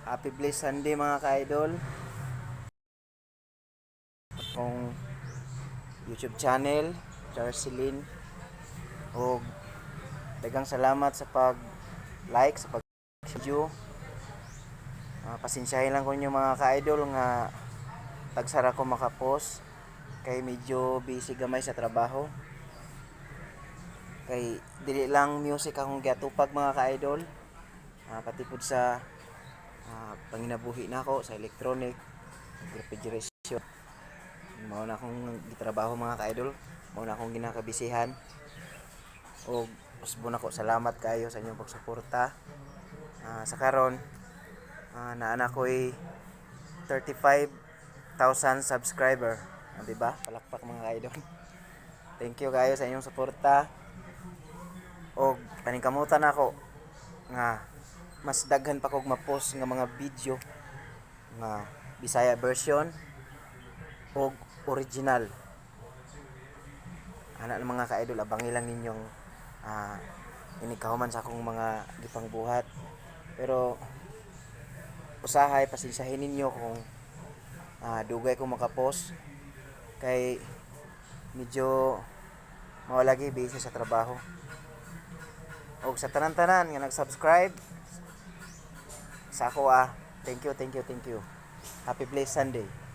Happy Blessed Sunday, mga ka-idol. Akong YouTube channel, Charceline. Og daghang salamat sa pag like, sa pag video. Pasensyahin lang ko ninyo, mga ka-idol, nga tagsara ko makapost kay medyo busy gamay sa trabaho. Kay dili lang music akong giatupag, mga ka-idol. Pati pud sa panginabuhi nako sa electronic, refrigeration. Mao na akong gitrabaho, mga ka-idol. Mao na akong ginakabisihan. Og usbon ako, salamat kayo sa inyong pagsuporta. Sa karon, naa na ko'y 35,000 subscriber. Di ba? Palakpak, mga ka-idol. Thank you kayo sa inyong suporta. Og paningkamutan ako nga mas daghan pa kog ma-post nga mga video nga Bisaya version og original. Ana ng mga ka-idol, abangi lang ninyong inigkahuman sa akong mga gipangbuhat. Pero usahay pasensyahin ninyo kung dugay ko makapost kay medyo mao lagi, busy sa trabaho. Og sa tanan-tanan nga nag-subscribe sa ako ah, thank you, thank you, thank you. Happy Blessed Sunday.